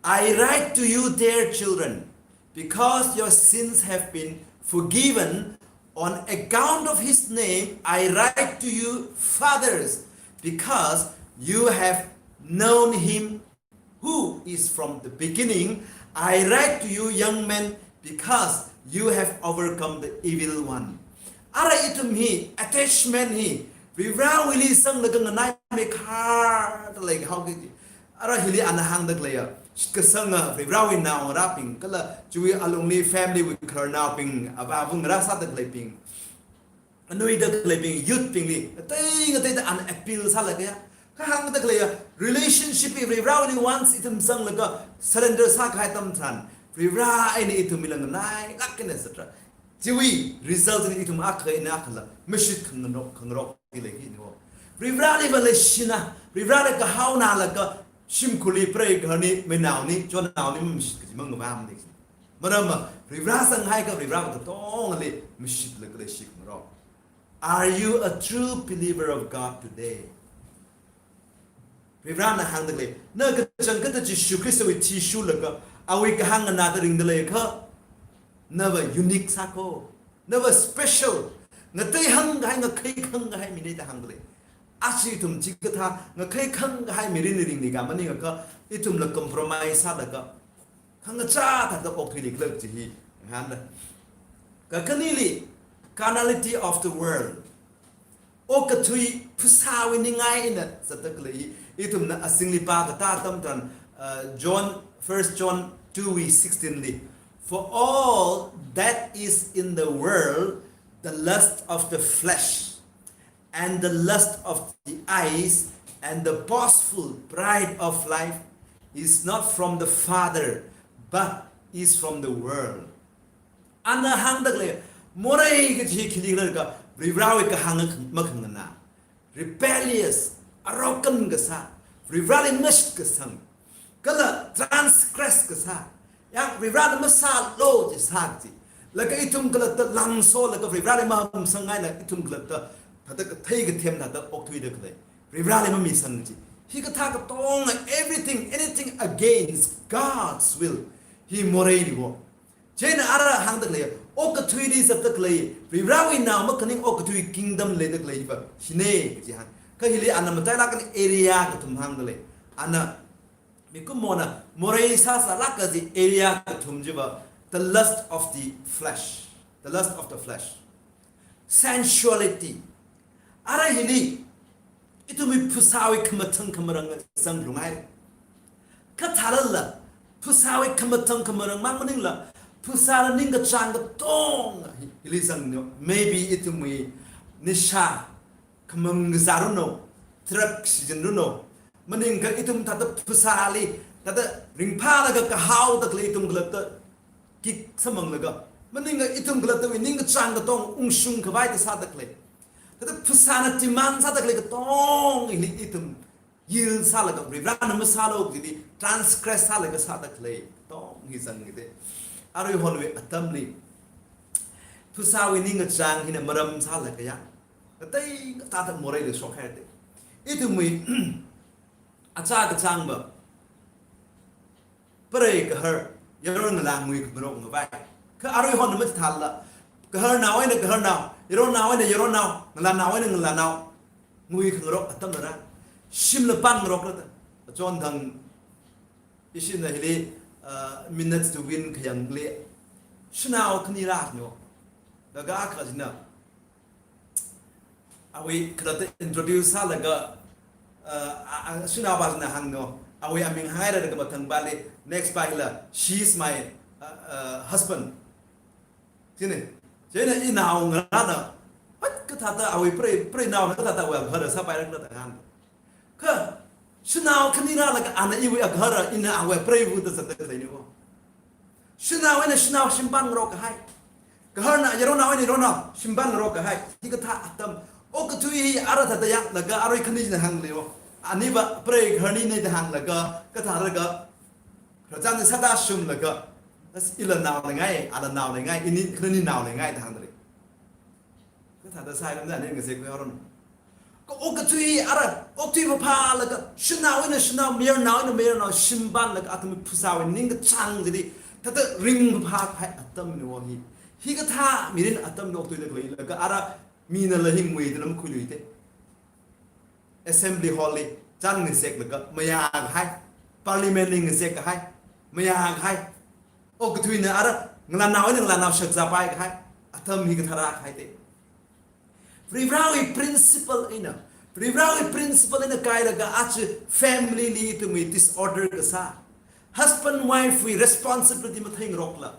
"I write to you, dear children, because your sins have been forgiven on account of his name. I write to you, fathers, because you have known him who is from the beginning. I write to you, young men, because you have overcome the evil one." Ara ithum hi, attachment hi, Varivarāwuili sanglaga nganaimeikharda leihao kaji. Ara hili ana hāngda khaleiya, shitkasanga Varivarāwui naongarābing, kala chiwui alungli family wui khararnaobing, avā avā ngarā sāda khaleibing, anuida khaleibing, youth bingli, ngatei ngateida ana appeal sālaga ya. Kha hāngda khaleiya, relationship hi Varivarāwuili once ithum sanglaga surrender sākahai atam tharan, Varivarā eina ithum mila nganailāk eina, et cetera. Chiwui result hi ithum akha eina akhala mashit khangarok, khangarokli leiki ni wo. Varivarāli va leishina, Varivarāli kahaona laga shimkhurli prei gaharni, mainaoni, chonaoni, mamashit kaji mangavamni. Maramva, Varivarā sanghaiakha Varivarā katongali mashitlaga leishi khangarok. Are you a true believer of God today? Varivarāna hāngda khalei, na kachangkhatta Jishu Khristawui thi shurlaga, awui kahāng nganāda ringda leiakha, nava unique sāko, nava special, ngateihāngkahai, ngakheikhāngkahai mina da hāngda lei. Aja ithum chikathā ngakheikhāngkahai mirinli ringli ka maningakha, ithumla compromise sālaga, khangachā thāda okthuili khalei chi hi ngahānda. Kakhaneli, carnality of the world. Okathui phasāwui ningai eina zatda khalei hi, ithumna azingli pākatā atam tharan, uh, John, First John two wui sixteen li, "For all that is in the world, the lust of the flesh, and the lust of the eyes, and the boastful pride of life is not from the Father, but is from the world." Ana hāngda khalei, morei kaji khili khala jiakha, Varivarāwui kahāng makhanganā, rebellious, arrogant kasā, Varivarāli mashitkasang, kala transgress kasā, ya, Varivarāna masālu chi sā chi. Laga ithum khalatta langsolaga Varivarāli mahamsangngaila ithum khalatta thāda kathei kathem thāda okthuida khalei, Varivarāli mamisang chi. Hikathā katonga, everything, anything against God's will, hi moreini wo. Chieina ara hāngda khalei, okathuili zatda khalei, Varivarāwui nao makhaning okathui kingdom leida khalei va hine kaji hāng. Kha hili ana matailāk eina area kathum hāngda lei. Ana mikumona morei sāsālāk kaji area kathum chiva, the lust of the flesh. The lust of the flesh. Sensuality. Ara hili, ithumwui phasāwui khamathang khamarang zangrumngai. Kathālala, phasāwui khamathang khamarang mang maningla, phasāna ningkachāng katonga hi-, hili zangno. Maybe ithumwui nisha, khamang kazā runo, drug sijin runo, maningakha ithum thāda phasāli, thāda ringphālaga kahaoda khalei ithum khalatta kik samphanglaga, maningakha ithum khalattawui ningkachāng katonga ungshung khavai thāda sāda khalei, thāda phasāna demand sāda khalei katonga hili ithum yield sālaga, Varivarāna masālu kajili transgress sālaga sāda khalei katonga hi zangki te. Aruihonwui atamli, phasāwui ningkachāng hina maram sālaga ya, kathāda kathāda moreili shokhai te. Ithumwui achā kachāngva, prei gahar, yaron ngalā ngui khangarok ngavai. Kha aruihon machithālala, gaharnao eina gaharnao, yaronnao eina yaronnao, ngalānao eina ngalānao ngui khangarok atam rāra. Shimla pānngarok rāda. Achonthang ishina hili, uh, Minutes to Win khayangli, shanao khani rāsāno. Laga akha china, awui khalatta introduce sālaga, uh, a, a, shanaova china hāngno. Awui aming hāngngaira laga mathangpali, next pali, "She is my, uh, uh, husband." Chieina, chieina inao ngarāna, ot kathāda awui prei, preinaona kathāda awui agahara sāpaira kathāda hāng. Kha, shanao khani rālaga ana iwui agahara, ina awui preiva da zatda khaleini wo. Shanao eina shanao shimpānngarok kahai. Gaharna yaronnao eina yaronnao shimpānngarok kahai. Hikathā atam. Okathui hi ara thāda yanglaga arui khani china hāngli wo. Aniva prei gaharnina da hānglaga, kathālaga, rachān sāda shumlaga, as ila nao leingai, ala nao leingai, ini khanini nao leingai da hāngda lei. Kathāda sāi lamda ni ngazek khuihaoran. Ka okathui ara, okathui phāphālaga, shanaowui eina shanao, mayarnaowui eina mayarnao, shimpanlaga athum phasāwui ningkachāng chili, thāda ringphākahai atamna hi. Hikathā mirin atamli okthuida khaleilaga ara minala hi nguida makhuiluite. Assembly hall li chān ngazeklaga mayākahai, parliament li ngazekkahai, mayākahai. Okathuina ara, ngalānao eina ngalānao shakzāpaikahai atam hi kathā rākahaite. Varivarāwui principle eina, Varivarāwui principle eina kailaga aja family li ithumwui disorder kasā, husband wife wui responsibility matheingarokla,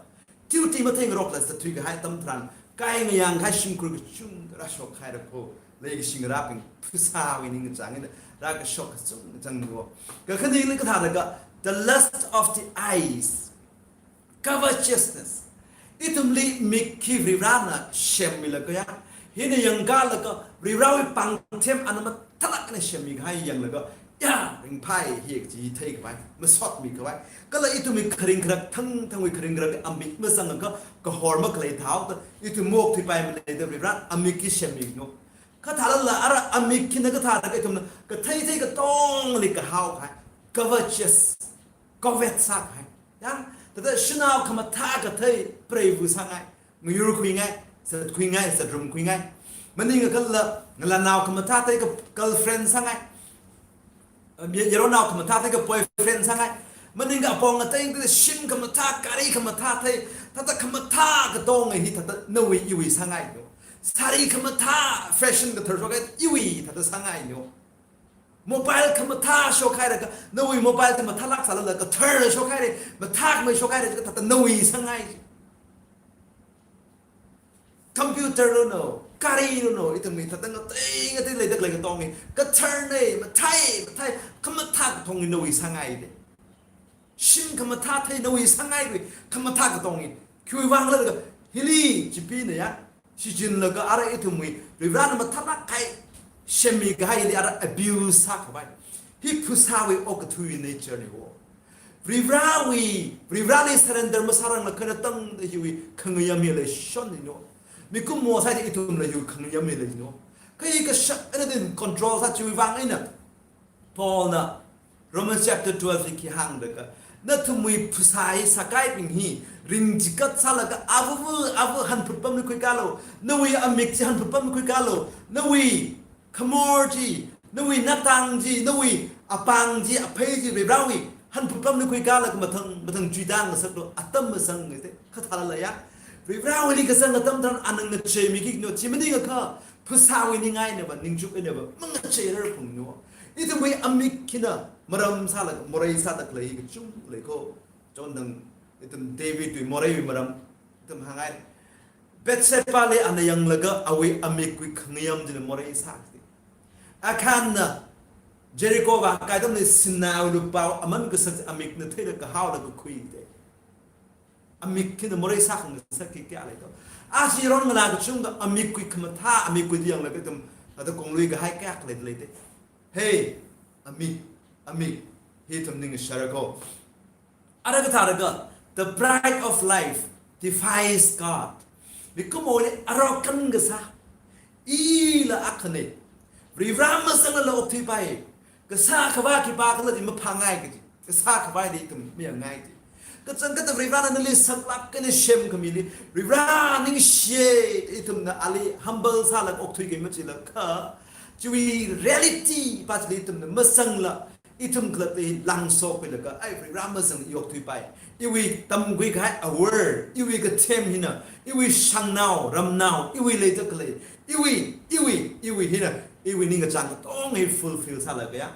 duty matheingarokla zatthuikahai atam tharan, kai ngayāngkahai shimkhur kachungkha rāshokhaira kho, leikashi ngarābing phasāwui ningkachāng eina rākashok kachungkha changna. Kakhaneli kathālaga, the lust of the eyes, covetousness. Ithumli mik hi Varivarāna semmilaga ya, hina yangkalaga Varivarāwui pāngthem ana mathālāk eina semmikahai yanglaga, ya, ringphai hi kaji theikhavai, masotmikhavai. Kala ithumwui kharing kharak, thangthangwui kharing kharak amik mazangakha kahor makhalei thaoda, ithum maokthuipaimanei da Varivarāna amik hi semmino. Kathālala ara amik hina kathāda ithumna katheithei katongli kahaokahai, covetous, covet sākahai. Ya, thāda shanao khamathā kathei preiva sāngai, ngayur khuingai, zatkhuingai, zatrum khuingai. Maningakhala ngalānao khamathā thei ka girlfriend sāngai. Ya-, yaronao khamathā thei ka boyfriend sāngai. Maningakha apong ateng thei shim khamathā, gari khamathā thei, thāda khamathā katonga hi thāda nawui iwui sāngaino. Sari khamathā fashion kathar shokhai iwui thāda sāngaino. Mobile khamathā shokhailaga, nawui mobile khamathālāk sālala, katharla shokhaire, mathākhamei shokhaire, kathāda nawui sāngai. Computer luno, gari luno, ithumwui thāda ngatei ngatei leida khalei katonga hi, katharnei, mathei, mathei, khamathā katonga hi nawui sāngaide. Shim khamathā thei nawui sāngaire, khamathā katonga hi. Khiwui vanglaga, hili chipina ya, shichinlaga ara ithumwui, Varivarāna mathālāk kahai, semmikahai hili ara abuse sākhavai. Hi phasāwui okathuiwui nature ni wo. Varivarāwui, Varivarāli surrender masāranglaga khanatangda hiwui khangayam hi leishonnino. Mikumo sāda ithumla hiwui khangayam hi leino. Kha hi kashak eina din control sā chiwui vang eina Paulna Romans chapter twelve li khi hāngda kha, nathumwui phasā hi sākahaibing hi ringchikat sālaga avava, ava hanphut pamli khuikalu, nawui amik chi hanphut pamli khuikalu, nawui khamor chi, nawui natang chi, nawui apāng chi, aphei chi, Varivarāwui hanphut pamli khuikalaga mathang, mathang chuida ngasaklu, atam mazangngaite, kathālala ya. Varivarāwuili kazang atam tharan ana ngacheimikino, chi maningakha, phasāwui ning einava, ningchuk einava, mangacheirar phungno. Ithumwui amik hina maram sālaga, morei sāda khalei kachungkha lei kho. Chondang, ithum Davidwui moreiwui maram, ithum hāngngai. Bathshebali ana yanglaga awui amikwui khangayam chili morei sāki. Akhanna Jericho vākahai atamli sinao lupao aman kasak amikna theilaga haolaga khuite. Amik hina morei sākhangasak khi kayākha leito. Aja yaron ngalā kachungkha amikwui khamathā, amikwui yanglaga ithum, ata konglui kahai kayākha leida leite. Hey, amik, amik, hi ithum ningshāra kho. Ara kathālaga, the pride of life defies God. Mikumoli arrogant kasā. Ila akhane. Varivarā mazanglala okthuipai. Kasā khavā khipākhala chi maphāngai kaji. Kasā khavāli ithum mayangngai kaji. Kachangkhatta Varivarāna nali saklāk eina semkhamili, Varivarā ningshiye, ithumna ali humble sālaga okthuiki machilakha, chiwui reality pa chili ithumna mazangla, ithum khalatta langshokhuilaga, ai, Varivarā mazang i okthuipai. Iwui tamkhui kahai awor, iwui kathem hina, iwui shangnao, ramnao, iwui leida khalei, iwui, iwui, iwui hina, iwui ningkachāng katonga hi fulfill sālaga ya.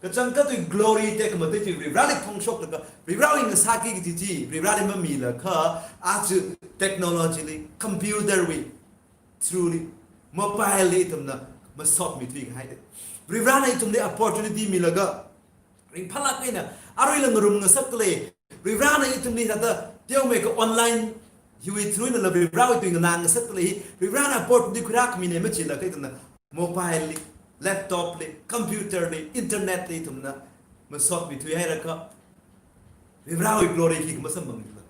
Kachangkhattawui glory tekhamatei chi Varivarāli phongshokta kha, Varivarāwui ngasāki kaji chi, Varivarāli mamilakha, aja technology li, computer wui, through li, mobile li ithumna masotmithui kahai. Varivarāna ithumli opportunity milaga, ringphālāk eina, aruila ngarum ngasak khalei, Varivarāna ithumli thāda, teomeikha online, hiwui through einala Varivarāwui tui nganā ngasak khalei hi, Varivarāna opportunity khuirākhamine machilakha ithumna, mobile li, laptop li, computer li, internet li ithumna masotmithui hailakha, Varivarāwui glory hi kha masamphangla.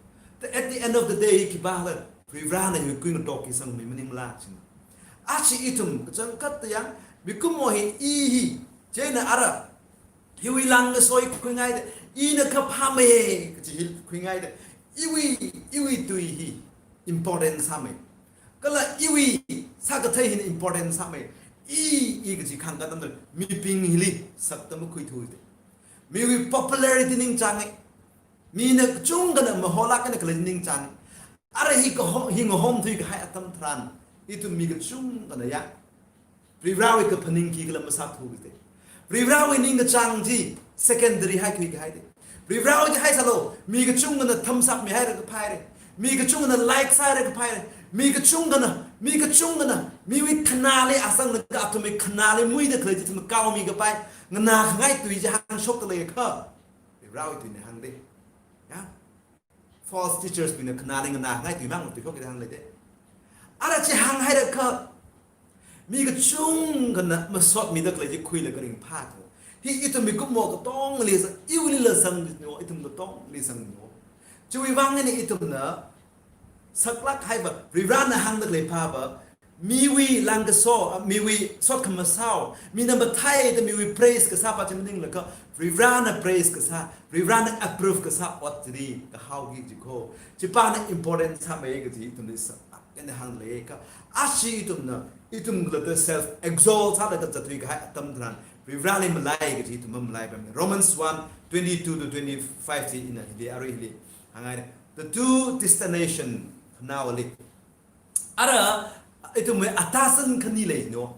At the end of the day, khipākhala, Varivarāna hiwui kui ngatok hi sangmi maningla china. Aja ithum, kachangkhatta yang, Mikumo hi i hi, chieina ara, hiwui lāngkasoi khuingaida, ina kaphāmei kaji hi khuingaida, iwui, iwui tui hi important sāmei. Kala iwui sākathei hina important sāmei. I, i kaji khangkā atamda mibing hili sakta makhuithuda, miwui popularity ningchānga. Mina kachungkhana maholak eina khalei ningchānga. Ara hi kaho-, hi ngahom thuikahai atam tharan, ithum mi kachungkhana ya Varivarawui kaphaning khikhala masāthuda, Varivarawui ningkachāng chi secondary haithuikahaida. Varivarawui chi haisālu, mi kachungkhana thumbs up mihaira kaphāhaira, mi kachungkhana like sāhaira kaphāhaira, mi kachungkhana, mi kachungkhana, miwui khanāli azanglaga athumwui khanāli muida khalei chi ithum kaomi kapai, nganākhangai tui chi hāngshokta leiakha, Varivarawui tuina hāngda. Ya? False teachers bingna khanāli nganākhangai tuimang tuishokki da hāngleida. Ara chi hānghairakha, mi kachungkhana masotmida khalei chi khuilaga ringphāthu. Hi ithum mikumo katongli zang, iwuilila zangno, ithum katongli zangno. Chiwui vang eina ithumna saklāk haiva, Varivarana hāngda khalei phāva, miwui lāngkaso, ah, miwui sot khamasao, mina matheida miwui praise kasā pa chi maninglaga, Varivarana praise kasā, Varivarana approve kasā ot chili kahaoki jiko. Chipana important sāmei kaji ithumli sa, ah, eina hāngda leiakha, ashi ithumna, ithum khalatta self exalt sālaga zatthuikahai atam tharan, Varivarali malai kaji ithum mamalaipaimana. Romans one, twenty-two to twenty-five chi ina hili, arui hili hānghaira. The two destination khanaowali. Ara, ithumwui atazan khani leino.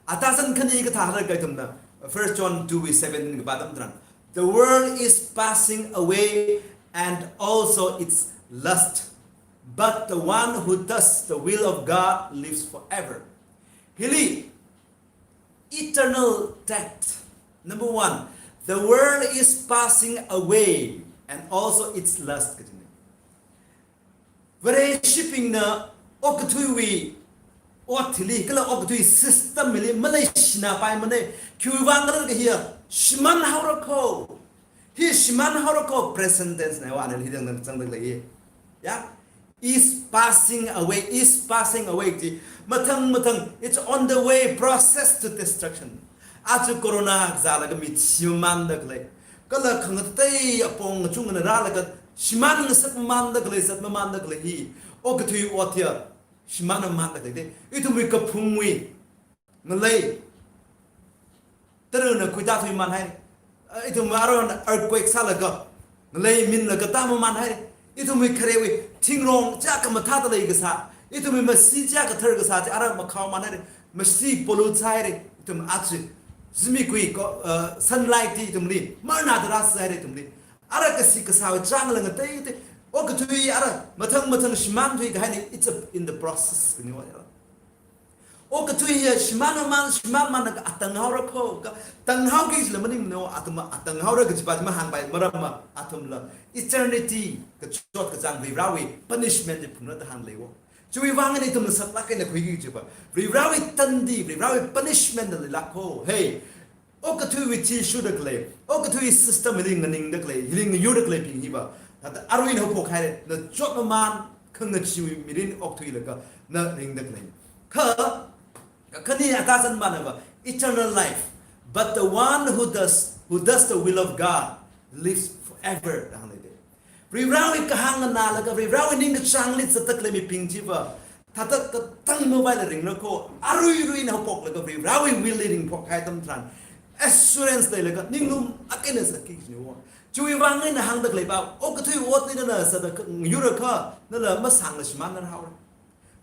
Atazan khani kathā halaga ithumna, First John two wui seven kapā atam tharan, "The world is passing away and also its lust, but the one who does the will of God lives forever." Hili eternal death. Number one, the world is passing away and also its lust kajina. Vareshibingna okathuiwui ot hili, kala okathui system hili maleishināpaimana. Khiwui vang khala kahiya, shimānhaora kho. Hi shimānhaora kho, present tense na, wa ana hidang dang zangda lei. Ya? Is passing away, is passing away ji. Mathang mathang, it's on the way, process to destruction. Aja corona zālaga mi shimānda khalei, kala khangatei apong kachungkhana rālaga shimānngasakmānda khalei, zatmamānda khalei hi okathui ot hiya shimānmamānda khalei de. Ithumwui kaphungwui ngalei tarana khuitā thuimānhaira. Ah, ithum aruihon earthquake sālaga, ngalei minlaga tāmamānhaira. Ithumwui kharewui thingrong chiyākha mathāda leikasā, ithumwui masi chiyākha tharkasā chi ara makhaomānhaira. Masi pollute sāhaira. Ithum aja zimikhui ko, ah, sunlight chi ithumli marnada rāsāhaira ithumli. Ara kasi kasāwui chāngla ngateitei. Okathui ara mathang mathang shimānthuikahaina, it's a, in the process kaniwa. Okathui hiya shimānmamān, shimānmamānlaga atanghaora kho, ka, tanghaoki jila maningmano, athum atanghaora kajipa chi mahāngpai, maramva athumla eternity kachot kachāng Varivarawui punishment chi phungra da hāngleiwo. Chiwui vang eina ithumna saklāk eina khuiki kajipa, Varivarawui tandi, Varivarawui punishment na leilāk kho. Hey, okathuiwui chi shuda khalei, okathui system hili nganingda khalei, hili ngayurda khaleibing hiva, thāda arui eina haophok haira, na chotmamān, khangacheewui mirin okthuilaga na ringda khalei. Kha, kakhane atazanmana va, eternal life. But the one who does, who does the will of God lives forever, da hāngleida. Varivarawui kahāng nganālaga, Varivarawui ningkachāngli zatda khalei mibing chiva, thāda katang mavaila ringra kho, aruirui eina haophoklaga Varivarawui will li ringphokhai atam tharan, assurance leilaga, ninglum akha eina zatki kajina wo. Chiwui vang eina hāngda khaleipa, okathui otli nana zatda kha, ngayurakha, nala masāngla shimānhaora.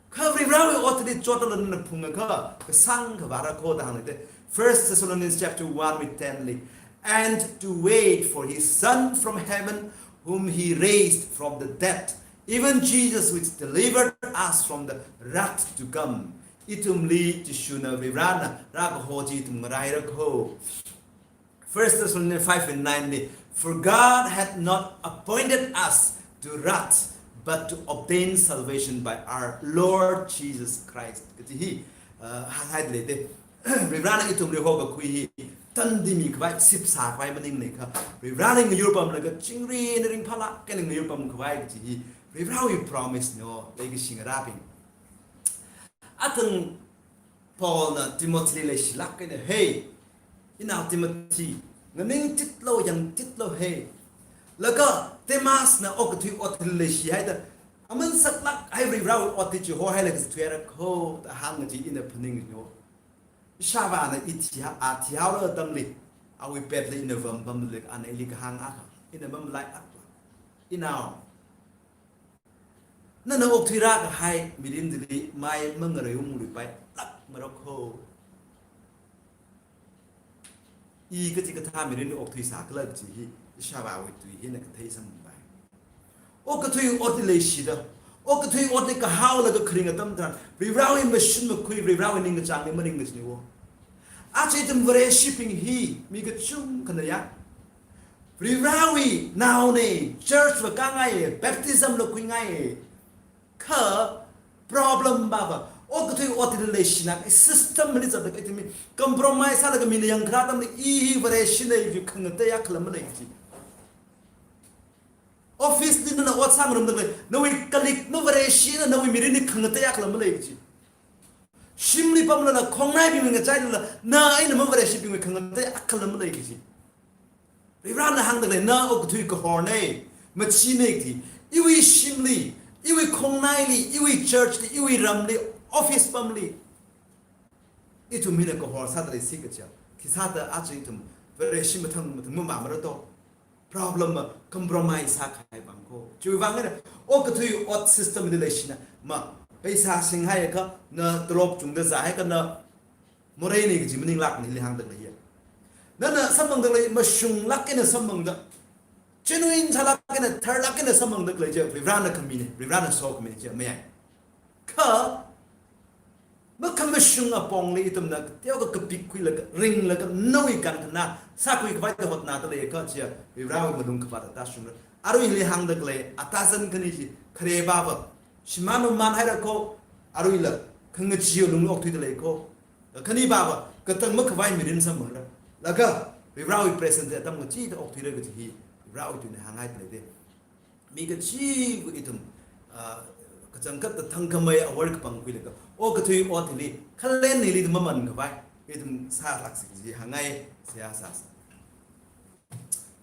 Kha Varivarawui otli chotlala nana phungakha, kasāngkhavāra kho da hāngleida. First Thessalonians chapter one with ten li, "And to wait for his Son from heaven, whom he raised from the dead, even Jesus, which delivered us from the wrath to come." Ithumli Jishuna, Varivarana rākaho chi ithum ngaraira kho. First Thessalonians five and nine li, "For God had not appointed us to wrath, but to obtain salvation by our Lord Jesus Christ." Kaji hi, uh, hānghaida leida. Varivarana ithumli hokakhui hi, tandi mikhavai, sipsākhavai maningnei kha, Varivarali ngayurpamlaga chingri eina ringphālāk eina ngayurpamkhavai kaji hi Varivarawui promise no, leikashi ngarābing. Athang Paulna Timothili leishilāk eina, "Hey, inao Timothy, nganingchitlu, yangchitlu, hey." Laga Demasna okathui ot hili leishihaida, aman saklāk hai Varivarāwui ot chi hohailāk thuihaira kho da hāng chi ina phaningo. Ishāvāna i thiha-, a thihaora atamli, awui petli ina vāmpamli, ana ili kahāng akha, ina mamalailāk. Inao, nana okthuirā kahai mirin chili mai mangareiungluipai lāk mara kho. I kachikathā mirin okthuisā khala chi hi, ishāvāwui tui hina kathei samphangpai. Okathui otli leishida, okathui otli kahaolaga kharing atam tharan, Varivarāwui mashun makhui, Varivarāwui ningkachāngli maringda chiniwo. Aja ithum Vareshibing hi, mi kachungkhana ya, Varivarāwui naone, church va kāngai, baptism la khuingai. Kha problem pava, okathui otli leishina, system mali zatda ithum mi compromise sālaga mina yangkharā atamli, i hi Vareshina, i khangatei akhala malei chi. Office li nana ot sāngarumda lei, nawui colleague ma Vareshina, nawui mirinli khangatei akhala malei chi. Shimli pamlala, khongnaibingwui ngachailala, na eina ma Vareshibingwui khangatei akhala malei chi. Varivarāna hāngda lei, na okathui kahorna, machina chi. Iwui shimli, iwui khongnaili, iwui church li, iwui ramli, office pamli, ithum hina kahor sāda leisi kaja. Khisāda aja ithum Vareshi mathang mathang mamamara to. Problem ma compromise sākahai vang kho. Chiwui vang eina, okathui ot system li leishina, ma, paisa singhaiakha, na tolop chungda zāhaiakha na moreina kaji maninglākna hili hāngda leiya. Nana samphangda lei, mashunglāk eina samphangda, genuine sālāk eina, tharlāk eina samphangda lei chi, Varivarāna khamina, Varivarāna sokhami chi mayai. Kha, makhamashung apongli ithumna teokha kapikkhuilaga, ringlaga, nawui kankhana sākhui khavai da hotnada leiakha chi, Varivarāwui malung khavāt atāshungra. Aruili hāngda lei, atazan khani chi, khare pava, shimān mamānhaira kho, aruila, khangachee lungli okthuida lei kho. Khani pava, katang makhavai mirin samphangra. Laga, Varivarāwui presence atam ngacheeda okthuira kaji hi, Varivarāwui tuina hānghai lei de. Mi kachiva̱ ithum, ah, kachangkhatta thangkhamei awor kapangkhuilaga, okathui ot hili, khalen hili ithum maman khavai, ithum sālāksi kaji hāngngai, seihā sāsa.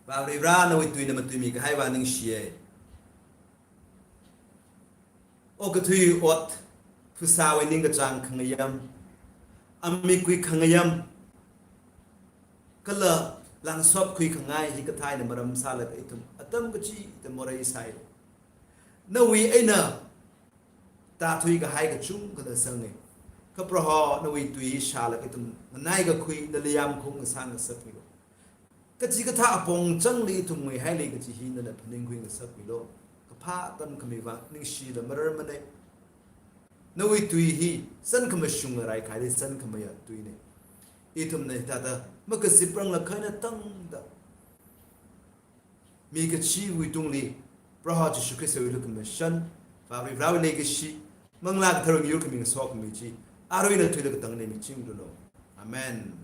Vā Varivarā, nawui tuina matuimi kahai vang ningshiya. Okathui ot, phasāwui ningkachāng khangayam, amikui khangayam, kala langsop khuikhangai hikathā eina maram sālaga ithum atam kachiva̱ morei sai. Nawui eina tāthui kahai kachungkha sanga. Kha Proho, nawui tui shālaga ithum nganai kakhui, nali yāmkhung ngasā ngasakmilu. Kachikathā apong changli ithum ngaihailei kaji hi nana phaningkhui ngasakmilu. Kaphā atam khami vang ningshida mararmana. Nawui tui hi sankhamashunga raikhaili sankhameiya tuina. Ithumna hithāda makaziprangla khaina tangda, mi kachiva̱wui tungli Proho Jishu Khristawui lukhamashan, Vā Varivarāwui leikashi, Manglā Katharawui yur khami ngasokhami chi, aruila thuilaga tangda michinglulo. Amen.